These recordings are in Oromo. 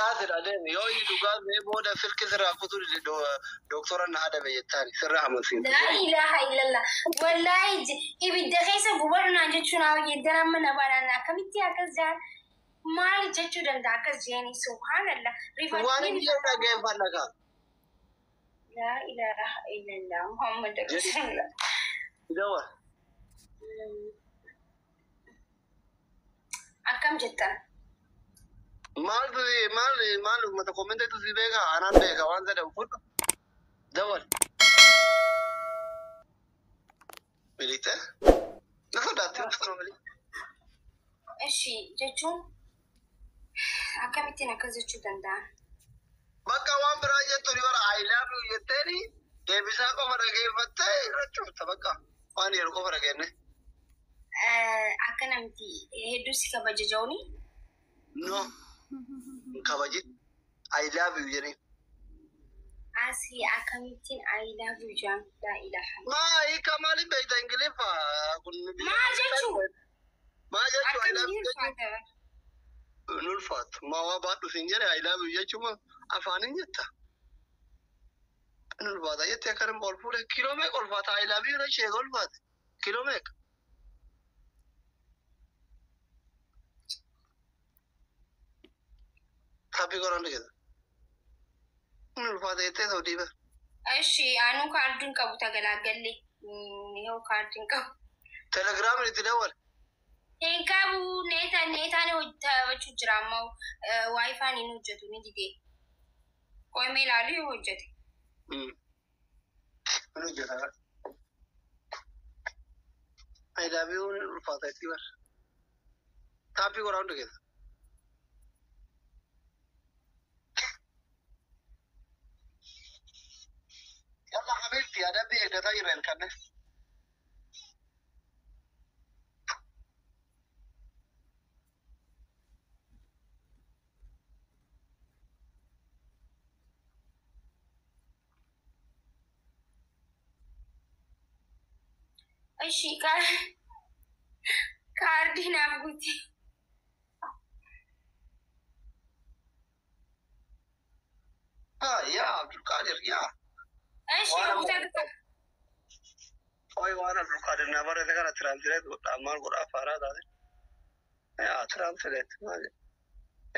Qixaasidha deemi. Yoo inni dhugaa ta'e booda silki sirraa kutuu dide doktora na adabe jettaani sirraa amansiisa. Laa ilaaha illallah. Wallaahi ibidda keessa gubadhu naan jechuun haa hojii amma na baadhaan akkamitti akkas jaan maal jechuu danda'a akkas jeeni subhaanallah. Waan inni jedhu dhaggeeffadha kaa. Laa ilaaha illallah Muhammad Rasulullah. Dawa. Akkam jettan? Maaltu maal maal uummata koommenteetu si beeka anaan beeka waan ta'eef fudhu. Dawal. Miliqxe? Na sodaatte miliqxe. Ishi jechuun akkamittiin akkas jechuu danda'a? Bakka waan biraa jettu ni bara I love you jetteeni deebisaa qofa dhageeffattee irra cufta bakka waan yeroo qofa dhageenne. Akka namti hedduu si kabaja ja'uuni. No. Hin kabajin. I love you jedheen. Asii akkamittiin I love you jaan laa ilaaha. Maa hiika maaliin beekta Ingiliffa? Kun Maal jechuu? Maal jechuu I love you Akkamiin jechuun? ulfaata? Hin ulfaatu. Maa waa baadhu siin jedhe I love you jechuun afaaniin jetta. Hin ulfaata jettee akka nama ol fuudhe kiiloo meeqa ulfaata I love you na ishee ulfaate kiiloo meeqa? Taappii qoraan dhigata. Hin ulfaata jettee ta'u dhiiba. Ishi anuu kaardiin qabu tagalaagallee. Yoo kaardiin qabu. Telegiraamin itti dawwale. Hin qabu neetaan neetaan taphachuu jira amma waayifaan hin hojjetu ni dide. Qo'imee ilaalu yoo hojjete. Hin hojjeta. I love you hin ulfaata jettee bara. Taappii qoraan dhigata. Yalla habiibti adabbii eeggataa jirra ilkanne. Ishi kaardii naaf guuti. Ah yaa Abdulqaadir yaa. Ishi guutaa Oi waan Abdulqaadir na barreesse kana translate godhaa maal godhaa faaraa taate. Yaa translate maal jedha.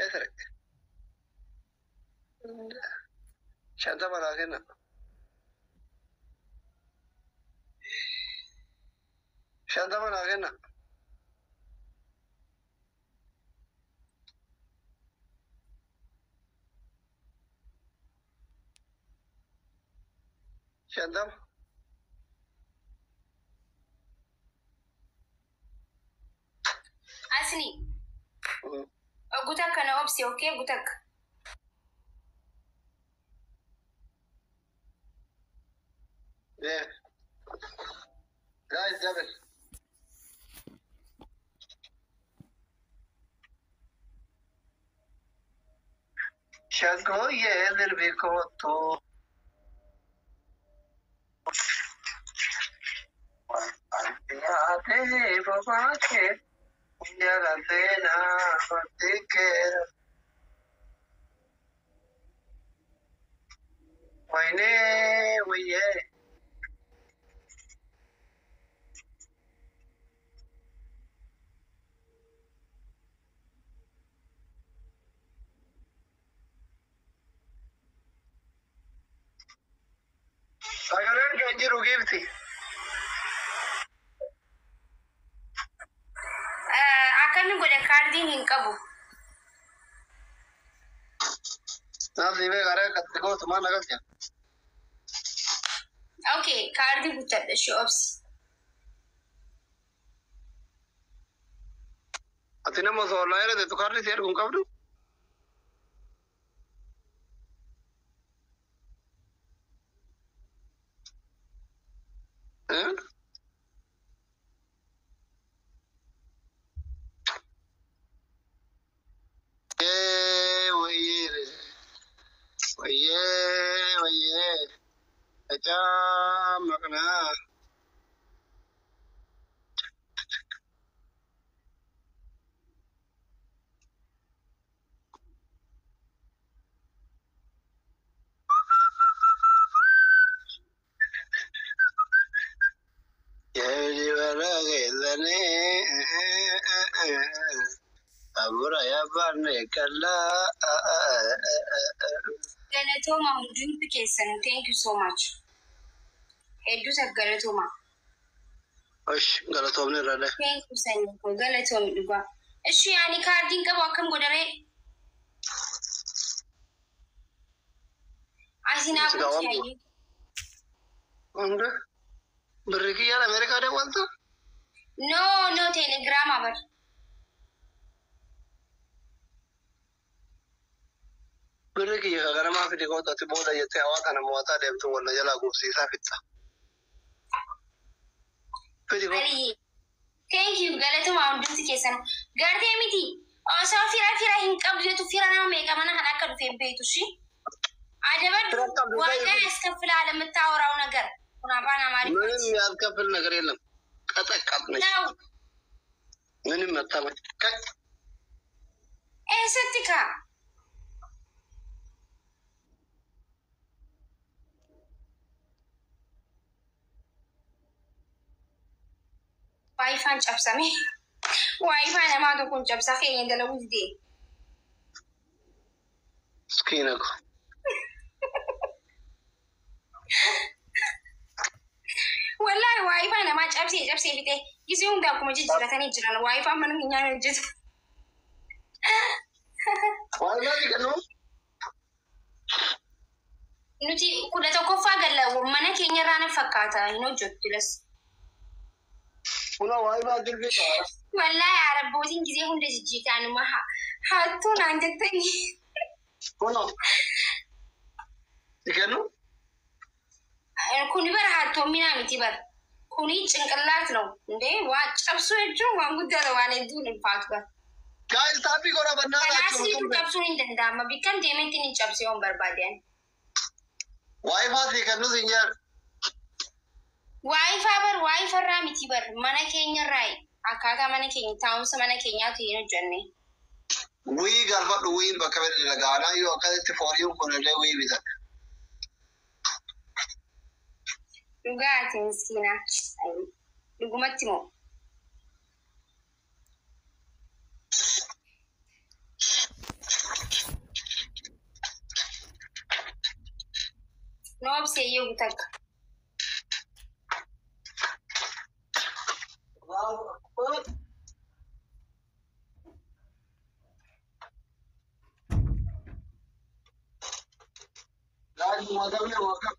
Eessa dhaqxe? 50 naa kenna. 50 naa kenna. 50. Asli guutaa kana obsi okay guutaa. Yeah. Guys, double. Shaggooyyee dirbi kootu. Yaatee bobaatee jala seenaa matikkee. Waynee wayyee. Sagaleen kan jiru giifti. Akkami godhe kaardiin hin qabu. Naaf si beekaa ree akkatti gootu maal akkas jedha. Okay kaardii guuttadha ishee obsi. Ati nama osoo ollaa irra kaardii si ergu hin qabdu? Eh? Wayyee wayyee wayyee Ecaa maqnaa. Gara keessanii abura yaabbaanne kallaa. Galatooma hundumti keessan, thank you so much. Hedduusa galatooma. Osh, galatoomni irra dha. Thank you sanyii koo, galatoomi dhugaa. Ishi ani kaardiin qabu akkam godharee? Asinaa gooti hayyee. Hunda birri kiyyaan Ameerikaa daawwalta? No, no, teelegiraama bar. Birri kiyya ka ganamaa fidi kootatti booda jettee hawaa kana mo'ataa deemtu wal na jalaa gubsiisaa fixxa. Fidi kootu. Aliyyee. Thank you, galatoomaa hundumti keessan. Gartee miti. Osoo fira fira hin qabdu jettu fira nama meeqa mana kana akka dhufe hin beektu shi. Adabadhu. Fira qabdu ዋጋ ta'e ያስከፍልሃል የምታወራው ነገር። kun afaan ምንም Amaariffati. ያስከፍል ነገር የለም። ቀጠቀጥ ነች። ነው ምንም መታመን eessatti kaa? Waayifaan cabsame. Waayifaa namaa tokkoon cabsaa keenya dalaguu didee. Miskiina ko. Wallaahi waayifaa namaa cabsee cabsee fixee gisee hunda akkuma jijjiiratanii jiran waayifaa mana keenyaa hojjetu. Waayifaa kennu. Nuti 11ffaa galla, mana keenya irraa na fakkaata hin hojjettu las. Kuna waayifaa dirbii qaba. Wallaahi arabbootiin gisee hunda jijjiirtaanuma hattuu naan jettanii. Kuna. Kennu. Kuni bara hattoominaa miti bara. Kuni ጭንቅላት ነው እንዴ? Waa cabsuu jechuun waan guddaadha, waan hedduun ulfaatu bara. Guys, tap godha bannaadha. Kanaasiitu cabsuun hin danda'ama. Bikkan deemetti ni cabse yoon barbaade. Waayifaa si kennu siin jedhu. Waayifaa bar waayifarraa miti bar, mana keenyarraa, akkaataa mana keenya taa'umsa mana keenyaatu hin hojjenne. Wii galfadhu, wiin bakka fedhe dalagaa. Anaa yoo akkasitti fooriin kun illee wii bitadha. Dhugaati miskiina. Dhugumatti moo? Noobsee eegu takka. Guys, wagamne wagam.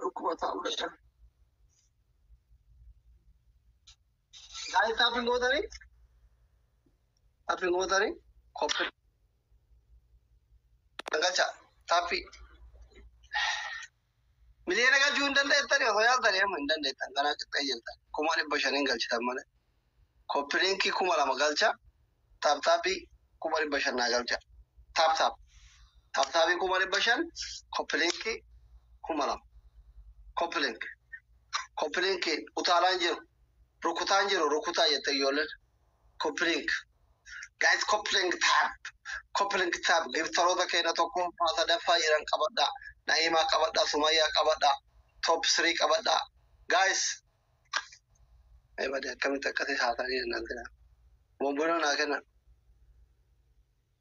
Dhukkuba taa'uu dadhabe. Guys, tapping gootanii? Tapping gootanii? Koppii. Galcha. Tap. Miliyoona galchuu hin dandeettani osoo yaaltanii amma hin dandeettan, kanaa qixxee jirtan. 500,000 galchitan malee. Copy link 2000 galcha. Tap tap 500,000 naa galcha. Tap tap. Tap tap 500,000, copy link 2000. Copy link. Copy link utaalaan jiru. Rukutaan jiru, rukutaa jette ijoolleen. Copy link. Guys, copy link tap. Copy link tap. Giftaroota keenya tokko sadaffaa jiran qabadhaa. Na'imaa qabadhaa. Sumayyaa qabadhaa. Top 3 qabadhaa. Guys. Ebade akkamitti akkasii haasanii jennaan kenna. Bombonoo naa kenna.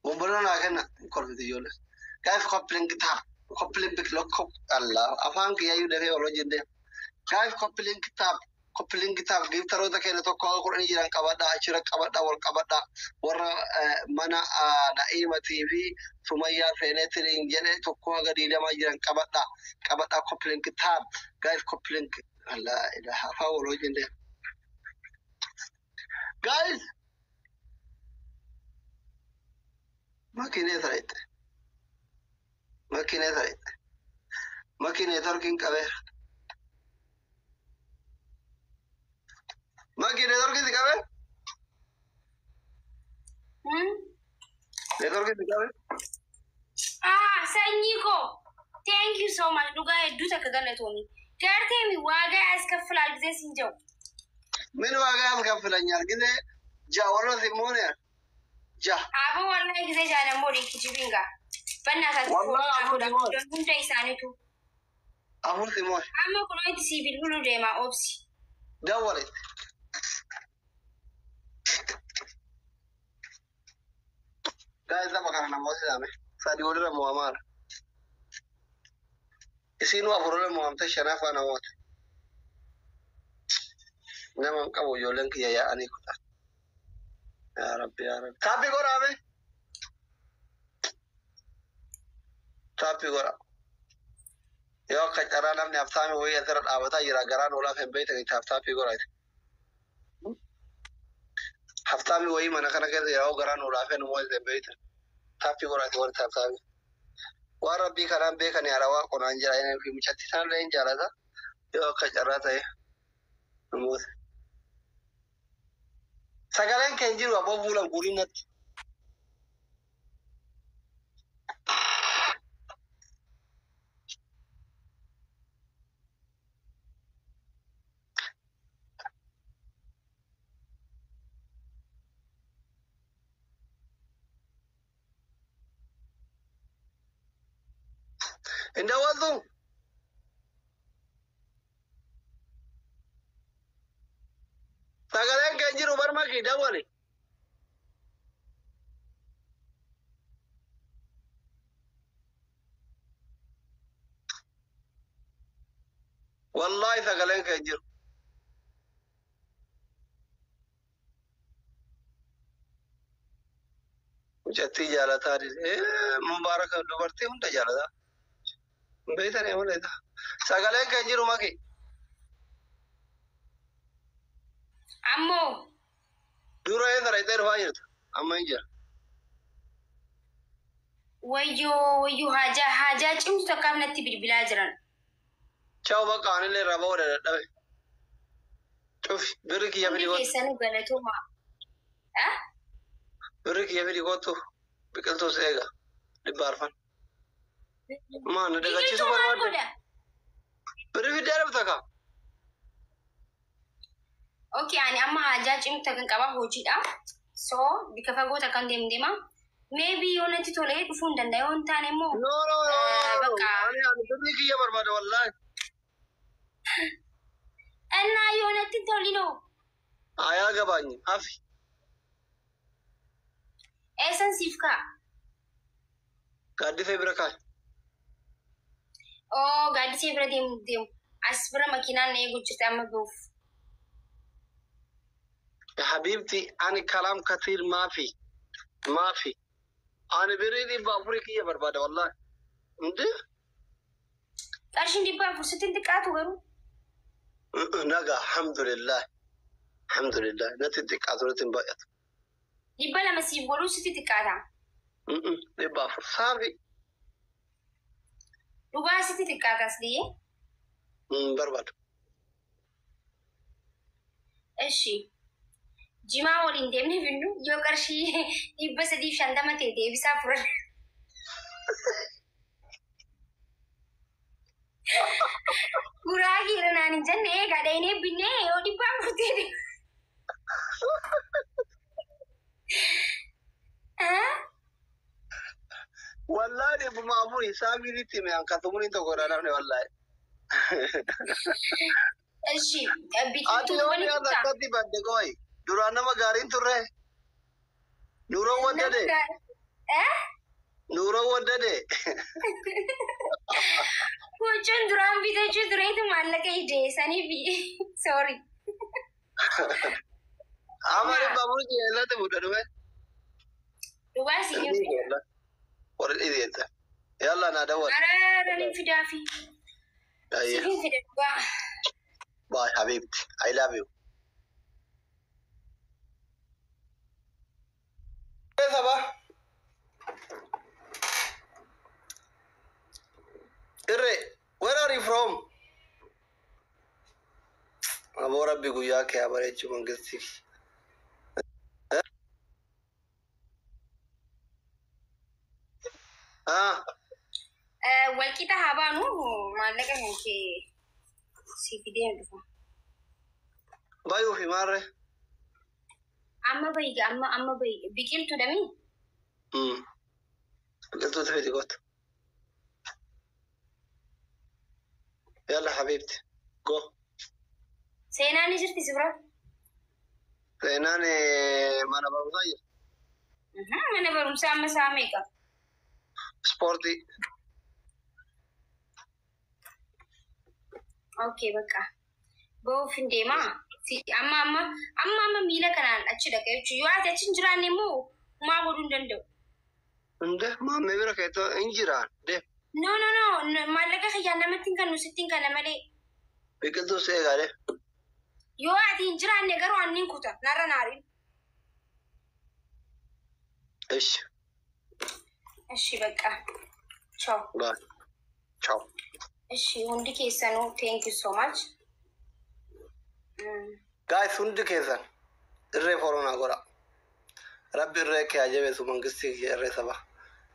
Bombonoo naa kenna. Kolfiti ijoolleen. Guys, copy link tap. Copy link lokkoo Allah. Afaan kiyyayyuu dafee ol hojjennee. Guys, copy link tap. Copy link tap. Giftaroota keenya tokko haga 10 jiran qabadhaa. Achirra qabadhaa. Wal qabadhaa. Warra mana Na'iimatii fi Sumayyaa seeneetiin jedhe tokko haga 20 jiran qabadhaa. Qabadhaa, copy link tap. Guys, copy link. Allah ilaha, afaan wal hojjennee. Guys. Makiinee sareette. Makiinee sareette. Makiinee torkiin qabeera. Makiinee torkiin si qabee? Neetworkiin si qabee? Ah, sanyii koo. Thank you so much. Dhugaa hedduu takka galatoomi. Garteemi ዋጋ ያስከፍላል ጊዜ ሲንጀው ምን ዋጋ ያስከፍለኛል? ጊዜ ጃ ወሮ ሲሞን ጃ Aboo, wallahi ጊዜ jaalammoo kijibinga. Bannaasaatti Wallahi aboo Simoon. hunda isaaniitu. Afur si moo'e. Amma kunoo itti sii bilbiluu deema obsi. Dawwale. Guys, tapha kana namoota jedhame. Sadi walirra mo'amaara. Isiinuu afurra mo'amte shanaffaa namoota. Nama hin qabu ijoolleen kiyya yaa'anii kutan. Yaa Rabbi, yaa Rabbi. Taappii godhaa mee? Taappii godhaa. Yoo akka carraa namni haftaami wayii asirra dhaabataa jira garaan olaaf hin beektan itti taappii godhaa. Haftaami wayii mana kana keessa jira yoo garaan olaaf hin hin beektan. Taappii godhaa warri haftaami. Waan Rabbii kanaan beekan yaada waa qonaan jira inni fi mucatti sanallee hin jaalata. Yoo akka carraa ta'e namoota. Sagaleen kee hin jiru aboo fuula guuriin natti. Hin daawwattu? Sagaleen kee hin jiru barmakii dawwali. Wallahi sagaleen kee hin jiru. Mucattii jaalataa dide. Mubaaraka dubartii hunda jaalataa. Beektan malee. Sagaleen kee hin jiru maki. Ammoo Dura eessa dhaqxee dhufaa jirta? Amma hin jira. Wayyoo, wayyoo, haajaa cimtu takkaaf natti bilbilaa jiran. Ciao, bakka anillee irraa ba'uu dadhabe. Cufi birri kiyya Hundi fidi kottu. keessanuu galatooma. Ah? Birri kiyya fidi kottu. Biqiltuu si eega. 400. Maa na dagachiisuu Biqiltuu maal barbaadde? godha? Birri fiddee dhufta kaa? Okay, ani amma haajaa cimtu takkan qaba hojiidha. So, bika fagoo takkan deemu deema. Maybe yoo natti tole dhufuu hin danda'a, yoo hin taane immoo No, no, no, no. Bakka. Ani birri kiyya barbaada wallaahi. Ennaa yoo natti tolinoo Ayaa gabaanyi hafi. Eessan siif ka'a? Gaaddisee bira kaa'i. Oo, gaaddisee bira deemu deemu. As bira makiinaan na eegu jirti amma bahuuf. يا حبيبتي، أنا كلام كثير ما في ما في. أنا birrii 400 kiyya barbaada wallahi. እንዴ? Qarshiin 400 sitti hin xiqqaatu garuu. Naga, alhamdulillah, alhamdulillah, natti xiqqaatu, natti hin baay'atu. 200 siif godhuu sitti xiqqaata. 400 saafi. Dhugaa sitti xiqqaata asliyyee. Barbaadu. Eshi. Jimaa waliin deemnee finnu yoo qarshii 350 ta'e deebisaa furan. Guraageera naan hin jenne eegaa dhaynee binnee yoo 400 ta'e. Ah? Wallahi 400 saafiitti hime an kasumuun tokko irraa namni wallahi. Eshi Ati biqiltuu yoo waliin dhiyaata kutaa. Akkatti badde qoy. Duraan nama gaariin turre. Nuuroo waddade. Eh? Nuuroo waddade. Huccuun duraan bitachuu tureetu maallaqa ijee saniif, sorry. Amma 400 jeelatti fudha dhufe. Dhugaa si hin fida. Warri dhiyeessa. Yalla naa dawwal. Araara hin fidaafi. Ayyee. Siif hin fida dhugaa. Bye حبيبتي. I love you. Saba. Irre, where are you from? Aboo Rabbi guyyaa kee haa bareechu mangistii. Ah, Walqixa haa baanu, maallaqa kan kee si fidee dhufa. Bayuu fi maarre. Amma bayi, amma bayi, biqiltuu dhamii? Biqiltuutu fidi kottu. Yalla habibti. Go. Seenaan ni jirti si bira? Seenaan mana barumsaa jira. Mana barumsaa amma sa'a meeqa? Ispoortii. Okay, bakka. Ba'uuf hin deemaa. Amma amma amma amma miila kanaan achi dhaqa jechuudha. Yoo ati achi hin jiraanne immoo homaa godhuu hin danda'u. Inde maammee bira keettoo hin jiraan. Deem. No, no, no, maallaqa kiyyaan namatti hin kennu, sitti hin kenna malee. Biqiltuu si eegaa deem. Yoo ati hin jiraanne garuu anni hin kuta. Narra naariin. Ishi. Ishi bakka. Ciao. Bye. Ciao. Ishi, hundi keessanuu thank you so much. Guys, hundi keessan irree follow naa godha. Rabbi irree kee haa jabeessu, mangistii kee irree saba.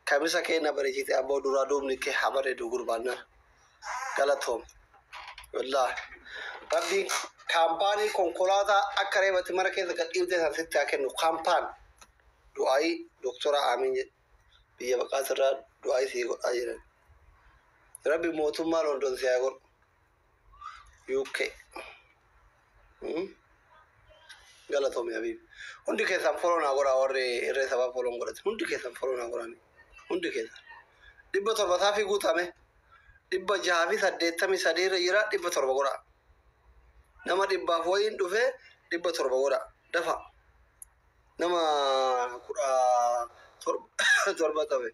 Kamisa kee na bareechite abboo, duraa duubni kee haa bareedu gurbaannaan. Galatoom. Wallaahi. Rabbi kaampaanii konkolaataa akka reebatti mara keessa gad dhiibtee san sitti haa kennu. Kaampaan. Du'aayii doktora Amiin jedhe. Biyya baqaasirraa du'aayii sii godhaa jiran. Rabbi mootummaa London si haa godhu. UK. Galatoomi habiibi. Hundi keessan follow naa godhaa, warri irree sabaa follow godhate. Hundi keessan follow naa godhaa. Hundi keessan. 700 saafii guutame. 683 irra jira, 700 godhaa. Nama dhibbaaf wayiin dhufee 700 godhaa. Dafa. Nama 17 tafe.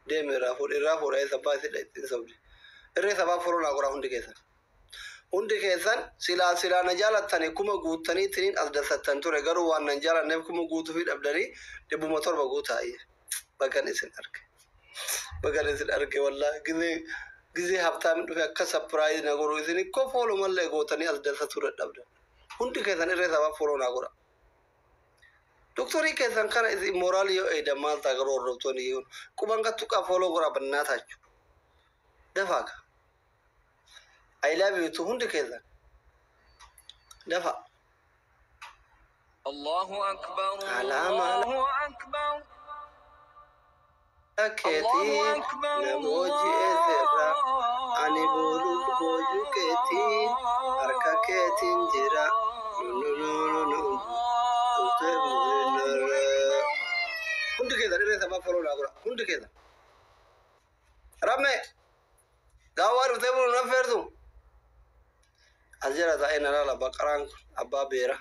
Deemi, irraa fuudhe, irraa fuudhe, eessa abbaa isin ittiin sobde. Irree sabaa follow naa godhaa hundi keessan. Hundi keessan silaa silaa na jaalattanii 1000 guuttanii tiniin as dassattan ture, garuu waan nan jaalanneef 1000 guutuu fi dhabdanii 700 guutaa. Bagan isin arge. Bagan isin arge wallaahi, gizee gizee habtaamin dhufe akka surprise na godhu isin ikkoo follow mallee gootanii as dassatuu dadhabdan. Hundi keessan irree sabaa follow naa godha. Doktorii keessan kana isin mooraalii yoo eedan maal ta'a garuu? Hordoftoonni yoo quban kattu qaa follow godhaa bannaa taachu. Dafaa. I love you too, hundi keessan. Dafa. الله أكبر. علامة. الله أكبر. Keetiin na booji'ee seerra ani booluu boojuu keetiin harka keetiin jira. Nu nu nu nu nu. Hundi keessan irree sabaa follow naa godha hundi keessan. Ramme gaawwaa dhuftee bulu nan feertu. As jala taa'ee na laala baqaraan kun abbaa beera.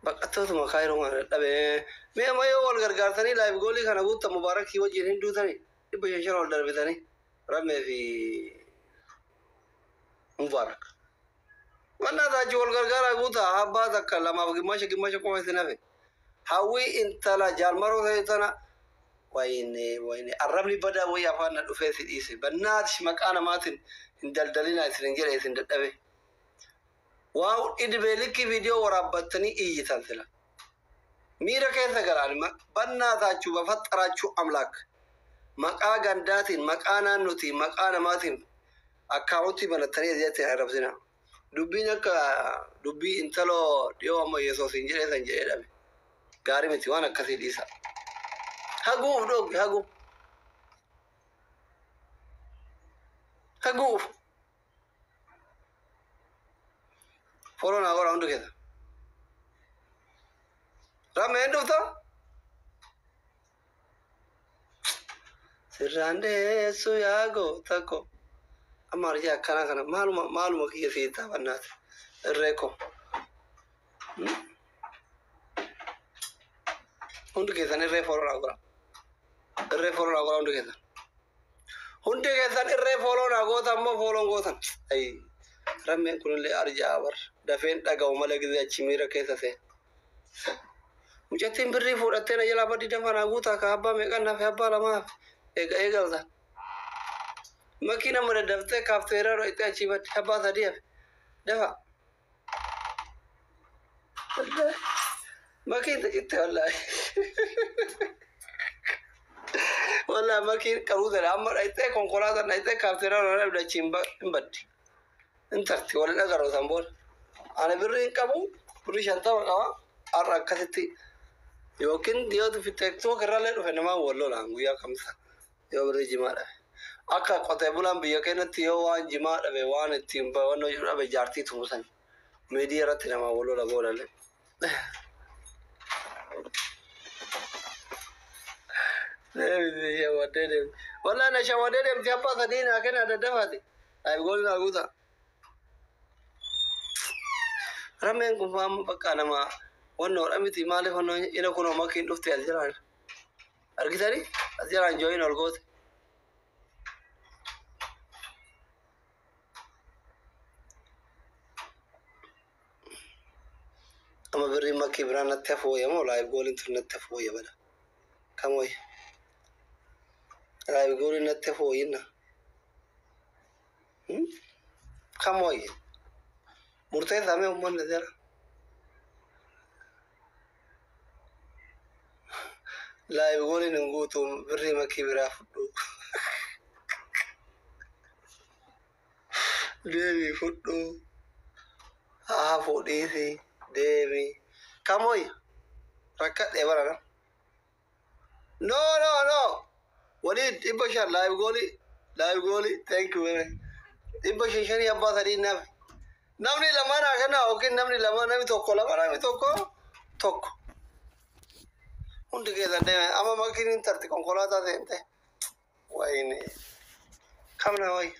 Baqattootuma kaayiroo kana dadhabee. Mee amma yoo wal gargaartanii live goalii kana guutta Mubaarakii wajjin hin duutanii 500 500 ol darbitanii Rammee fi Mubaarak. Wannaa taachi wal gargaaraa guutaa, abbaa takka lamaaf gimmaasha gimmaasha qofa isin hafe. Hawwii intala jaalmaroo ta'e tana, wayne wayne, arrabni badaa wayii afaan na dhufee si dhiise. Bannaati maqaa namaatiin hin daldalinaa isin jedhe isin dadhabe. Waa idibee likkii viidiyoo waraabbattanii iyyitan sila. Miira keessa galaan bannaa taachuu bafaxaraachuu amlaak. Maqaa gandaatiin, maqaa naannootiin, maqaa namaatiin akkaawuntii banattanii ajajatti arrabsina. Dubbiin akka dubbii intaloo dhiyoo amma Yesuusin jedhee san jedhee dhabe. Gaarii miti, waan akkasii dhiisa. Haguuf dhoogge haguu. Haguuf. Follow naa godha hundi keessa. Rammee hin dhufta? Sirraan deessu yaa goota ko. Amma arjii akkanaa kana maaluma maaluma kiyya sii taphannaati. Irree ko. Hundi keessan irree follow naa godha. Irree follow naa godha hundi keessan. Hundi keessan irree follow naa goota, ammoo follown gootan. Ayi. Rammeen kunillee arjaa bar. Dafeen dhaga'u malee gizee achi miira keessa seen. Mucattiin birrii fuudhattee na jalaa badii, dafa naa guutaa ka abbaa meeqan naaf abbaa lamaaf eega eegalta. Makiina mada daftee kaafteeraa dho'ite achii baddi, abbaa sadii hafe dafa. Makiin citte wallaahi. Wallaahi makiin qaruu ta'e amma dhayitee konkolaataan dhayitee kaafteeraa dho'ite achii hin baddi. Hin tarti waliin agarru san booda. Ani birrii hin qabu, birrii 50 qaba. Har'a akkasitti Yookiin yoo TikTok irrallee dhufe namaan wal lolaan guyyaa kamsa yoo birrii jimaa dhabe. Akka qotee bulaan biyya keenyatti yoo waan jimaa dhabe, waan ittiin bawannoo jiru dhabe, jaartii tumusan miidiyaa irratti namaan wal lola boodallee. Shawadee deemti. Wallaan na shawadee deemti, abbaa sadii naa kenna daddafaati. Live goal naa guuta. Rameen kun fa'aa bakka nama wannoodha miti, maaliif wannoo ina kunoo makiin dhufte as jiraan. Argitanii as jiraan join ol goote. Amma birriin makkii biraan natti hafu wayya moo live goaliin tun natti hafu wayya bada? Kam wayya? Live goaliin natti hafu wayyinna. Kam wayya? Murteessaa mee uummanni jira. Live goaliin hin guutu, birrii makkii biraa fudhu. Deemi fudhu. Haa fuudhiisi deemi. Kam wayya? Rakkadhee barana. No, no, no. Walii 500 live goalii, live goalii, thank you very. 500 shanii abbaa sadii naaf. Namni lama naa kenna yookiin namni lama, namni tokko lama, namni tokko tokko. Hundi keessan deeme amma makiin hin tarti, konkolaataa seente. Wayne kamna wayya?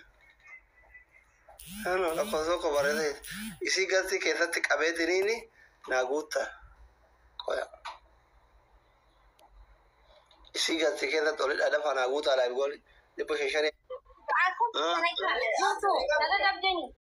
Ano lakkoofsa tokko barreesse isii galtii keessatti qabeetiniini naa guutta. Qoya. Isii galtii keessatti oli dhadhafa naa guutaa live goalii 500 shanii. Akkuma kana guutuu naga qabdanii.